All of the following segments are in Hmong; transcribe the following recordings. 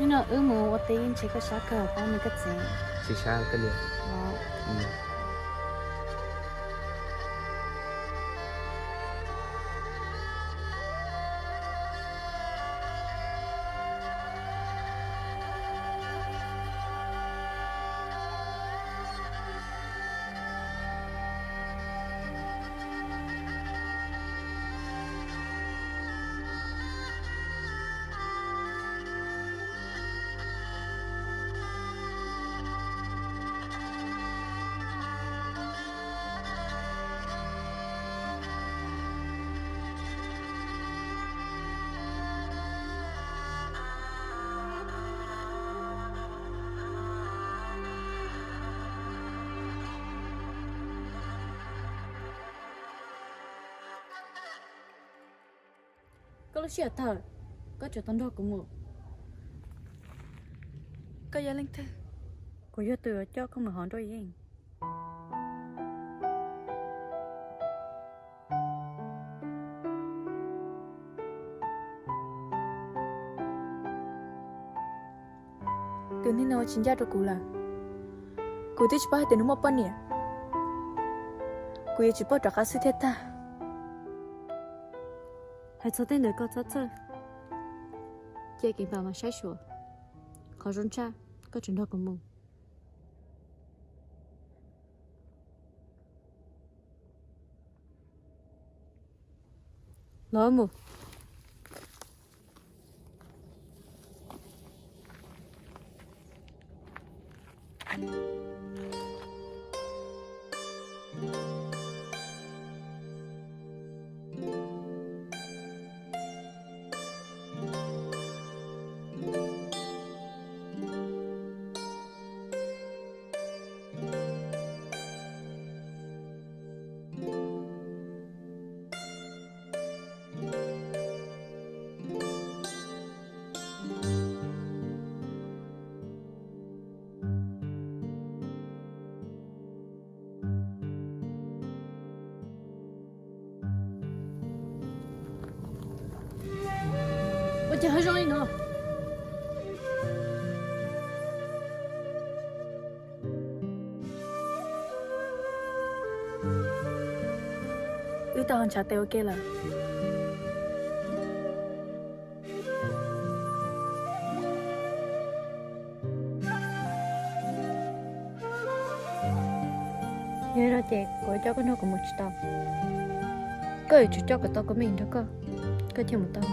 Hnub no wb mus ua teb ib ntshe koj sab kawg, koj niam koj txiv. Tsis sab koj niam. Koj lub sij hawm tawg, koj tseem tau nrog kuv mus. Koj yog leej twg? Kuv yog tus uas coj koj mus hauv nrooj yeej. Tus neeg no tsis ncaj rau kuv lawm. Kuv twb tsis paub hais tias nws muaj poj niam, kuv yuav tsis paub rov qab xwb thiaj tag. Hais txog tej ntawd koj txhob txhawj, cia kev npam mas saib xyuas. Qhov zoo tshaj, koj tseem nrog kuv mus. Los mus. Ua cas ho zoo li no? Wb tau ntshav tes ua ke lawm. Yog li no ces kuv coj koj nrog kuv mus tsis tau. Koj yuav tsum coj kom tau kuv me nrog koj, koj thiaj mus tau.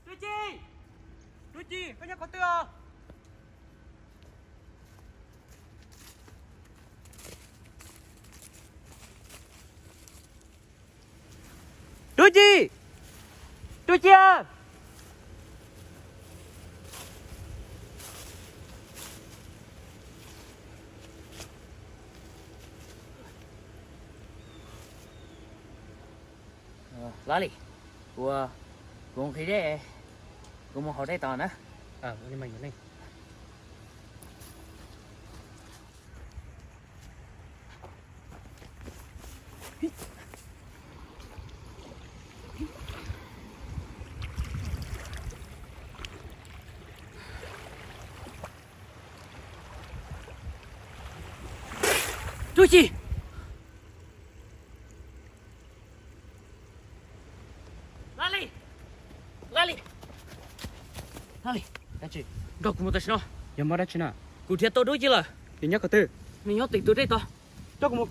Tub Ci, Tub Ci, koj nyob qhov twg os? Tub Ci, Tub Ci. Lali, kuv, kuv nqhis dej, kuv mus haus dej tos na. Tub Ci. Lali, Lali, Lali, dab tsi? Nrog kuv mus tam sim no. Yog muaj dab tsi na? Kuv nrhiav tau Tub Ci lawm. Nws nyob qhov twg? Nws nyob tim tus dej tod. Coj kuv mus.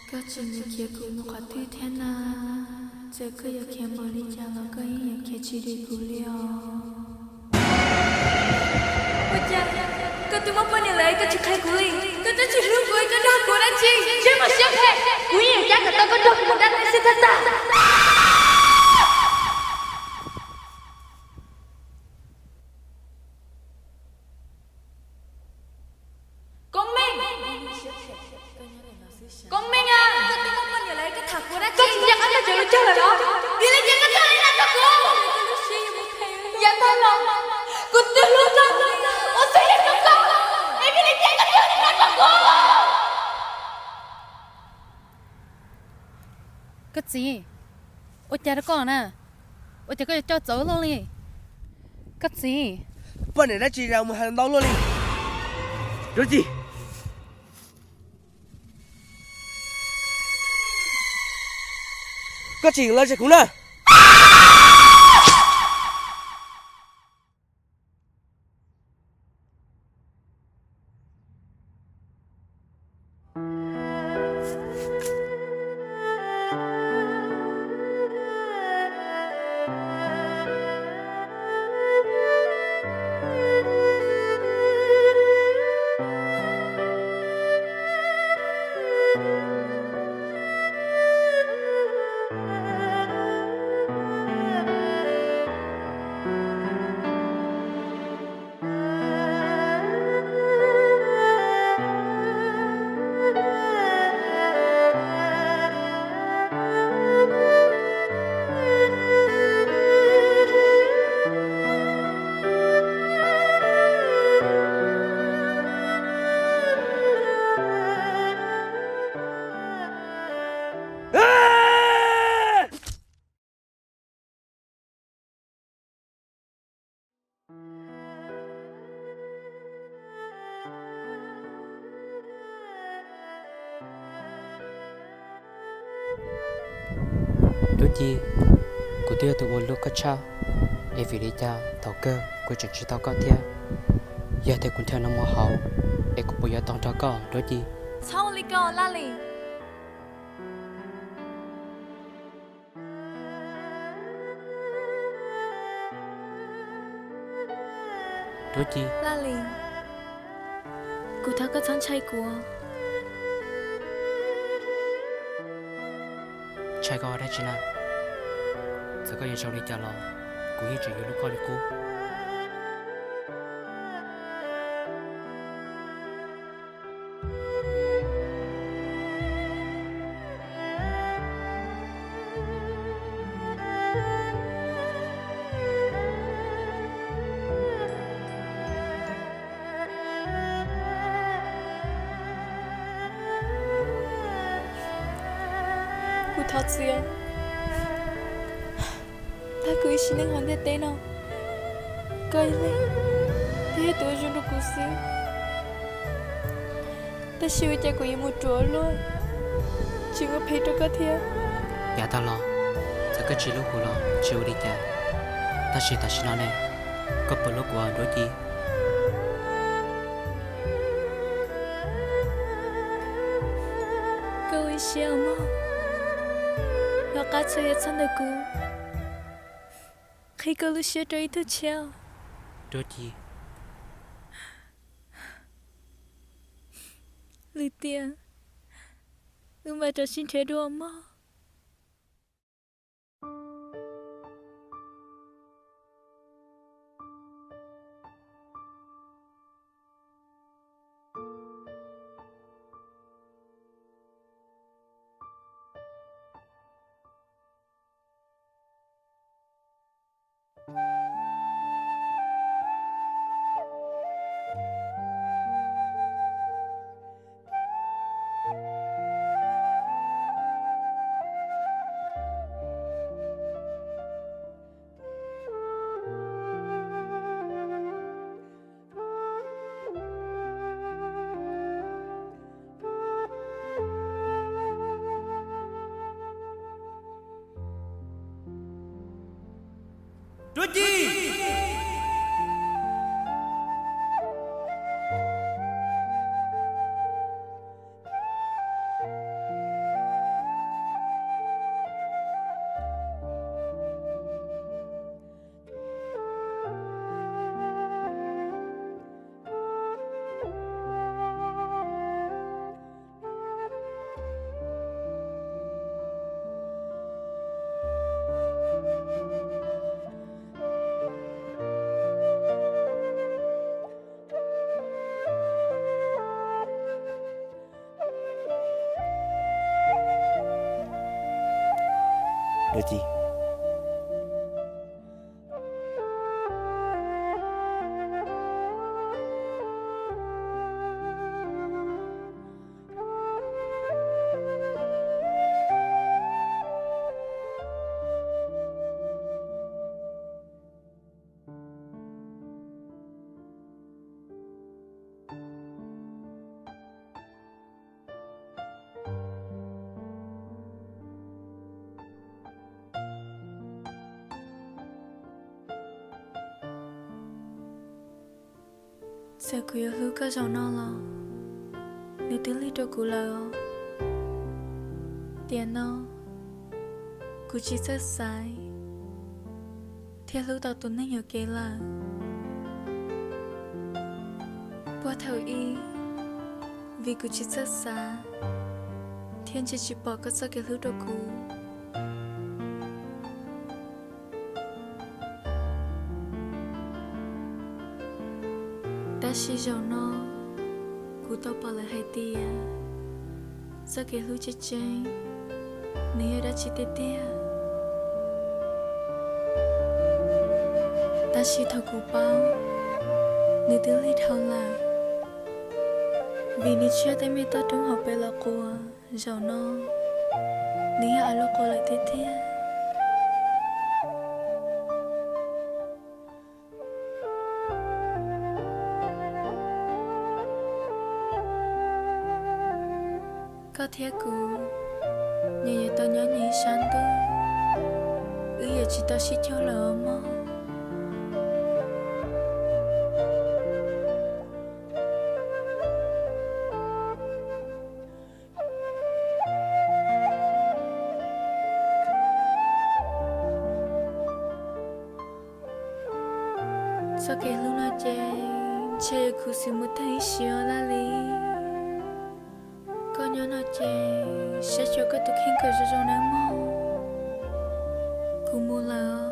Koj tsis mus khiav kuv mus qhov twg thiab na? Txawm koj yuav khiav npaum li cas los koj yeej yuav khiav tsis dim kuv li os. Ua cas koj twb muaj poj niam lawm koj tsis qhia kuv li? Koj twb tsis hlub kuv, koj dag kuv dab tsi? Siab mas siab phem, kuv yeej yuav cab kom tau koj nrog kuv mus dab neeg xwb thiaj tag. Koob Meej, Koob Meej a, koj twb muaj poj niam lawm koj tham kuv dab tsi? Koj tsis nco qab koj cov lus cog lawm los? Vim li cas koj cog li no rau kuv? Yav tag los kuv twb hlub koj, ua txhua yam rau koj, es vim li cas koj cog li no rau kuv? Koj txiv, ua cas rau koj na? Ua cas koj yuav coj txawv luaj li? Koj txiv, poj niam dab tsi mus hais ntau luaj li? Rov ci, koj tsis los ze kuv na. Tub Ci, kuv twb yog tus ua luaj koj tshaj, es vim li cas thaum kawg kuv tseem tsis tau koj thiab? Yog tias kuv nrhiav noj mov hauv, es kuv puas yuav tau nrog koj, Tub Ci? Txhob ua li ko Laj Lis. Tub Ci. Laj Lis, kuv thov koj txhob ntshai kuv. Ntshai koj dab tsi na? Txawm koj yuav zoo li cas los kuv yeej tseem yuav hlub koj li qub. Kuv thov txim. Tag kuv ib sim neej hauv ntiaj teb no, koj yog leej twg thiab yog tus ua zoo rau kuv xwb. Tab sis ua cas kuv yuav mus ruam luaj, tsis ua phem rau koj thiab. Yav tag los, txawm koj tsis hlub kuv los tsis ua li cas, tab sis tam sim no ne, koj puas hlub kuv, Tub Ci? Koj ua ib siab mog, los qab txhua yam txog ntawm kuv, qhia koj lub siab rau ib tug tshiab. Tub Ci. Lwm tiam wb mam rov sib nrhiav dua mog. Tub Ci! Ntawd ces Txawm kuv yuav hlub koj zaum no los, nws twb lig rau kuv lawm os. Tiam no kuv tsis txawj xaiv thiab hlub tau tus neeg yuam kev lawm. Puag thaum ub, vim kuv tsis txawj xav thiab ntsia tsis pom koj txoj kev hlub rau kuv, tab sis zaum no kuv tau pom lawm hais tias txoj kev hlub tseeb tseeb nws yog dab tsi tiag tiag. Tab sis thaum kuv paub, nws twb lig dhau lawm, vim nws tshiab tej me toj roob hauv pes los quas, zaum no nws yog av loj quas lawm tiag tiag. Koj thiab kuv, nyias yuav tau nyob nyias ib sab ntuj, wb yuav tsis tau sib cuag lawm os mog. Txoj kev hlub no ces ntshe yuav khuv xim mus tag ib sim os Laj Lis. Koj nyob no ces saib xyuas koj tus kheej kom zoo zoo nawb mog. Kuv mus lawm os.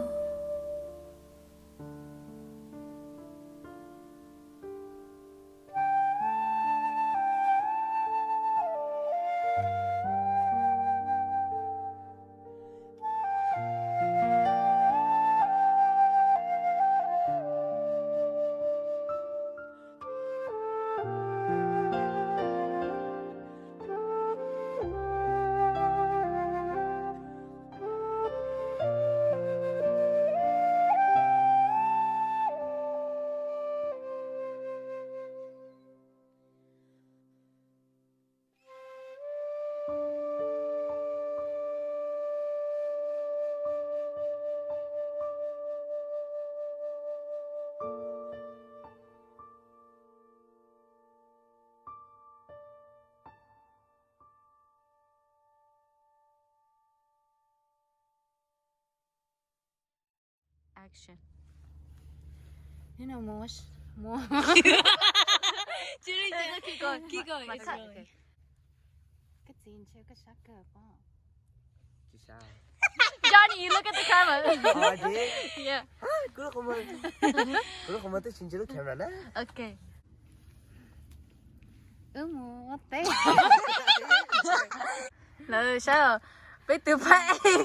Action. Keep going, keep going, it's rolling. Koj txiv ntshe koj sab kawg pob. Tsis sab. Johnny, you look at the camera. Yeah. Kuv lub qhov muag, kuv lub qhov muag twb tsis ntsia lub camera na. Ok. Wb mus ua teb. Lawv saib os, peb tus phab ej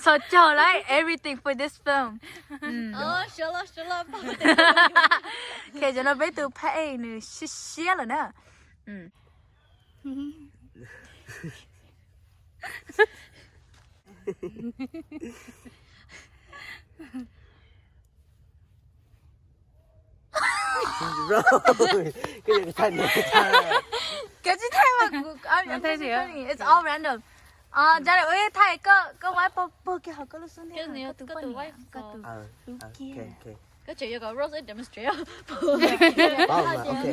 txhos caug lawm, everything for this film. Ok, cov no peb tus phab ej nws siab siab lawm na. Bro, koj yuav thaij nws thaij. Koj tsis thaij mas kuv, it's all random. Ntsa, ua thaij koj, koj waib pog pog kiag hauv koj lub xub ntiag, koj tus poj niam, koj tus hlub kiag. Koj tseem yuav kom Rose demonstrate. Pab mas, ok.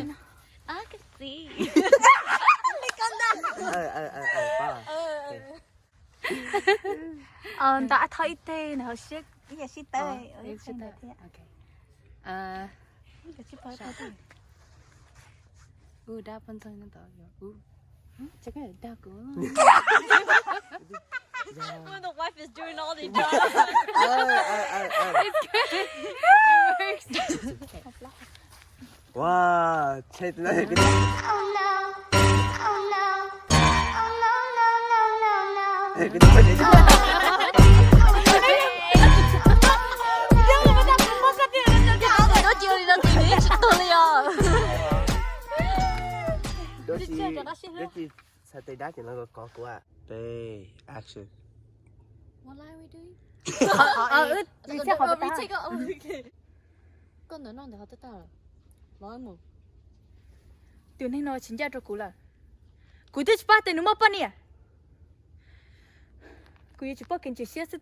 I can see. Ntawm Ab Thoj ib teg ntawm hauv siab ib yam sib tawb thiab. Ub, dab poj ntxoog nyob tod yog ub. Ces koj dag kuv. When the wife is doing all the jobs. It's good. It works. Wow, check it out. Oh no. Oh no. Oh no, no, no, no, no. Tsis tuag li os. Txhais tes dab ces los kov kuv. Peb action. Koj ntawm no ntawd ho twb tag lawm. Tus neeg no tsis ncaj rau kuv lawm. Kuv twb tsis paub tias nws muaj poj niam. Kuv yuav tsum paub kev ntseeg siab xwb.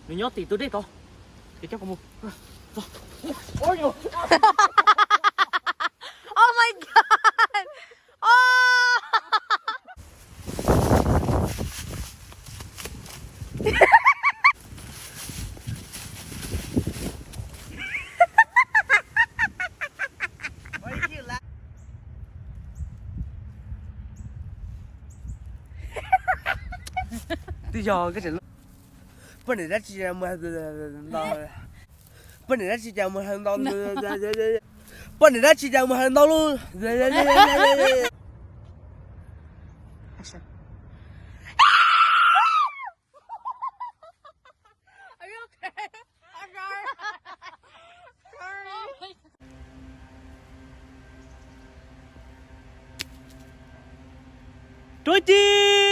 Nws nyob tim tus dej tod. Ces coj kuv mus. Oh my god. Oh. Twb yog poj niam dab tsi mus, poj niam dab tsi cas mus hais ntau, poj niam dab tsi cas mus hais ntau lus. Rov ci.